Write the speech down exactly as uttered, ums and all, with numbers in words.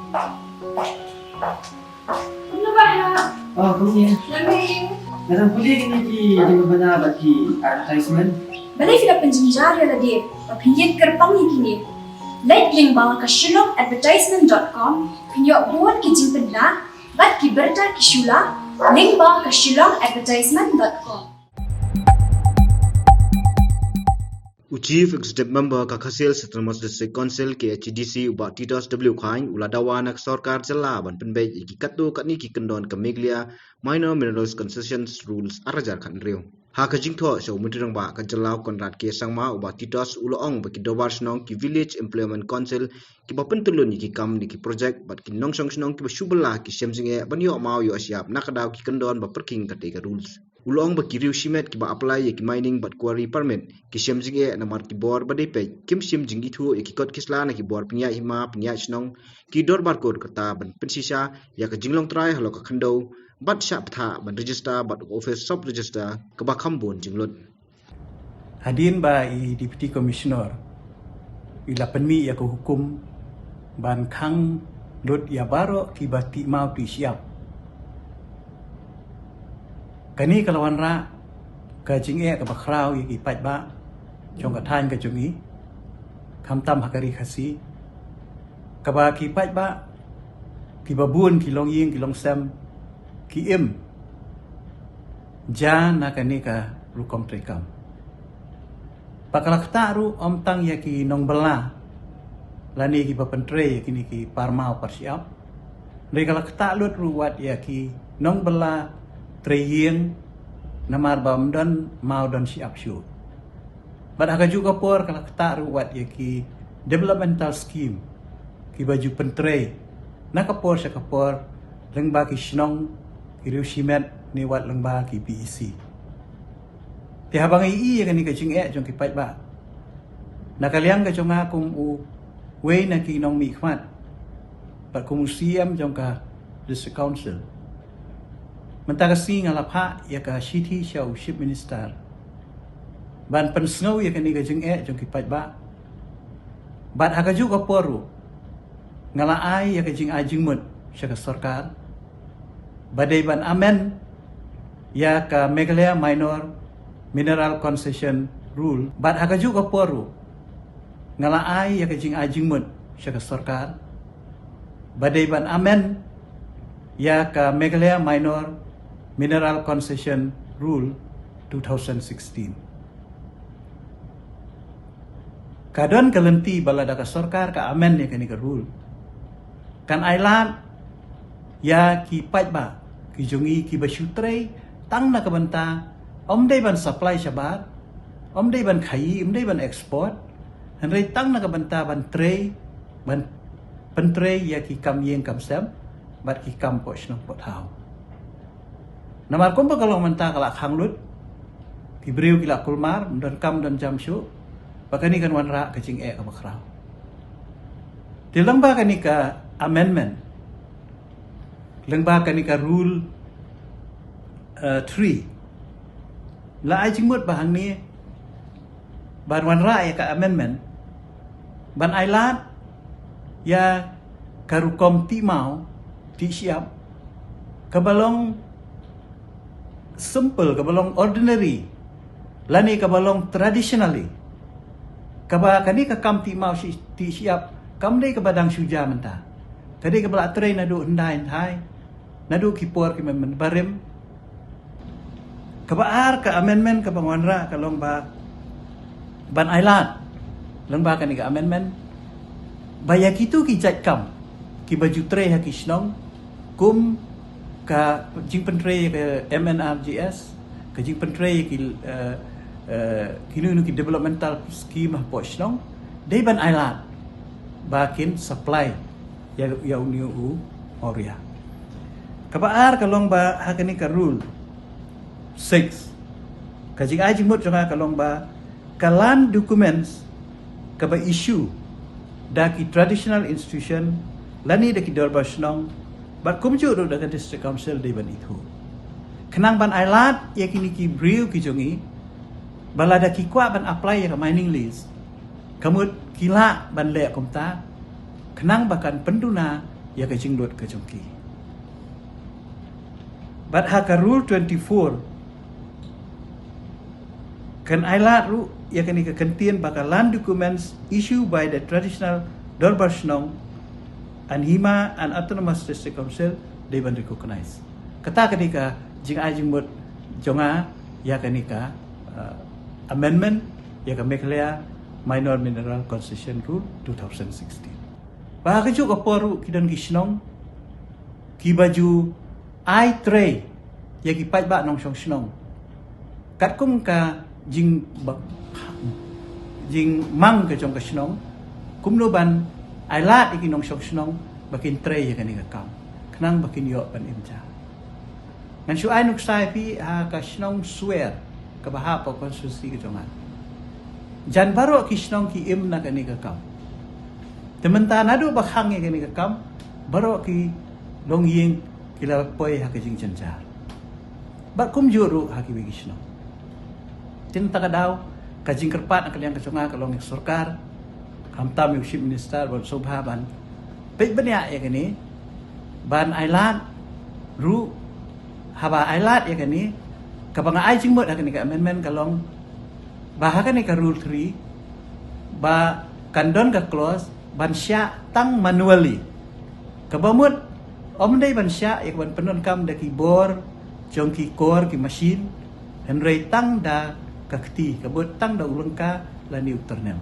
Kumno ba ha? Oh, kumne. Nga dang pule kine ki jingpynbna bad ki advertisement. Balei phi la pynjynjar ïa lade ba phin ïeng kyrpang ïa kine? Leit lyngba ka shillong advertisement dot com, phin ïoh bun ki jingpynbna bad ki bynta ki shu la, lyngba ka shillong advertisement dot com. U Chief Executive Member ka Khasi Hills Autonomous District Council, K H A D C, u Bah Titos W Chyne, u la dawa na ka sorkar jylla ban pynbeit ïa ki katto katne ki kyndon ka Meghalaya Minor Minerals Concessions Rules ar hajar khathynriew. Ha ka jingthoh sha u Myntri Rangbah ka jylla, u Conrad K Sangma, u Bah Titos u la ong ba ki dorbar shnong, ki Village Employment Council, kiba pyntyllun ïa ki kam ne ki projek bad ki nongshong shnong kiba shu bylla ki shem jingeh ban ïoh maw ïoh shyiap na ka daw ki kyndon ba pyrkhing katei ka rules. U la ong ba ki riew shimet kiba apply ïa ki mining bad quarry permit ki shem jingeh namar ki bor ba dei peit, kim shim jingithuh ïa ki kot ki sla na ki bor pynïaid hima pynïaid shnong, ki dorbar court kata ban pynshisha ïa ka jinglong trai halor ka khyndew bad shah bthah ban register bad u office sub register kaba kham bun jinglut. Hadien ba i Deputy Commissioner i la pynmih ïa ka hukum ban khang lut ïa baroh kiba tih maw tih shyiap. Kane ka la wanrah ka jingeh kaba khraw ïa ki paidbah jong ka thaiñ ka jong i, khamtam ha ka ri Khasi, kaba ki paidbah kiba bun ki longïing ki longsem ki im ja na kane ka rukom treikam. Ba ka la ktah ruh ym tang ïa ki nongbylla lane kiba pyntrei ïa kine ki par maw par shyiap, hynrei ka la ktah lut ruh wat ïa ki nongbylla trei ïing namar ba ym don maw don shyiap shuh. Bad ha kajuh ka por ka la ktah ruh wat ïa ki developmental scheme kiba ju pyntrei na ka por sha ka por lyngba ki shnong, ki riew shimet ne wat lyngba ki B E C. Te haba nga ïohi ïa kane ka jingeh jong ki paidbah, na ka liang ka jong nga kum uwei na ki nongmihkhmat bad kum u C E M jong ka District Council, mynta ka sngi nga la phah ïa ka shithi sha u Chief Minister ban pynsngew ïa kane ka jingeh jong ki paidbah. Bad ha kajuh ka por ruh nga la ai ïa ka jingai jingmut sha ka sorkar ba dei ban amend ïa ka Meghalaya Minor Mineral Concession Rule. Bad ha kajuh ka por ruh nga la ai ïa ka jingai jingmut sha ka sorkar ba dei ban amend ïa ka Meghalaya Minor Mineral Concession Rule two thousand sixteen. Ka don ka lynti ba lada ka sorkar ka amend ïa kane ka rule, kan ailad ïa ki paidbah ki jong ngi kiba shu trei tang na ka bynta, ym dei ban supply shabar, ym dei ban khaïi, ym dei ban export, hynrei tang na ka bynta ban trei, ban pyntrei ïa ki kam ïing kam sem bad ki kam poh shnong poh thaw. Namar kumba ka long mynta ka la khang lut, ki briew ki la kulmar, ym don kam don jam shuh, ba kane kan wanrah ka jingeh kaba khraw. Te lyngba kane ka amendment, lyngba kane ka rule three, la ai jingmut ba hangne ban wanrah ïa ka amendment ban ailad ïa ka rukom tih maw tih shyiap kaba long simple, kaba long ordinary, lane kaba long traditionally, kaba kane ka kam tih maw tih shyiap kam dei kaba dang shu jia mynta, ka dei kaba la trei naduh hyndai hyndai, naduh ki por ki mynbarim. Kaba ar ka amendment kaba nga wanrah ka long ba ban ailad lyngba kane ka amendment ba ïa kito ki jait kam kiba ju trei ha ki shnong, kum ka jingpyntrei ïa ka M N R G S, ka jingpyntrei ïa ki, eh, eh, kino kino ki developmental scheme hapoh shnong, dei ban ailad ba kin supply ïa, ïa une u mawria. Kaba ar ka long ba ha kane ka rule six, ka jingai jingmut jong nga ka long ba ka land documents kaba issue da ki traditional institution lane da ki dorbar shnong bad kumjuh ruh da ka district council dei ban ithuh, khnang ban ailad ïa kine ki briew ki jong ngi ba lada ki kwah ban apply ïa ka mining lease, ka mut ki lah ban leh kumta, khnang ba kan pynduna ïa ka jinglut ka jong ki. Bad ha ka rule twenty-four kan ai lad ruh ïa kane ka kyntien ba ka land documents issued by the traditional Dorbar Shnong and hima and Autonomous District Council dei ban recognize. Kata ka dei ka jingai jingmut jong nga ïa kane ka uh, amendment ïa ka Meghalaya Minor Mineral Concession Rule two thousand sixteen. Ba ka juk ka por ruh ki don ki shnong ki ba ju ai trei ïa ki paidbah nongshong shnong katkum ka jing jingmang ka jong ka shnong, kumno ban ai lad ïa ki nongshong shnong ba kin trei ïa kane ka kam khnang ba kin ïoh ban im ja. Ngan shu ai nuksa ïa phi ha ka shnong Swer kaba hap ha constituency ka jong nga. Jan baroh ki shnong ki im na kane ka kam. Te mynta naduh ba khang ïa kane ka kam, baroh ki longïing ki la poi ha ka jingjynjar. Bad kumjuh ruh ha kiwei ki shnong. Te mynta ka daw ka jingkyrpad na ka liang ka jong nga ka long ïa ka sorkar, khamtam ïa u Chief Minister ban sngewbha ban peit bniah ïa kane, ban ai lad ruh. Haba ai lad ïa kane, kaba nga ai jingmut ha kane ka amendment ka long ba ha kane ka rule three ba kan don ka clause ban shah tang manually. Kaba mut ym dei ban shah ïa ka ban pyndonkam da ki bor jong ki kor ki machine, hynrei tang da ka kti, ka mut tang da u lyngka lane u tyrnem.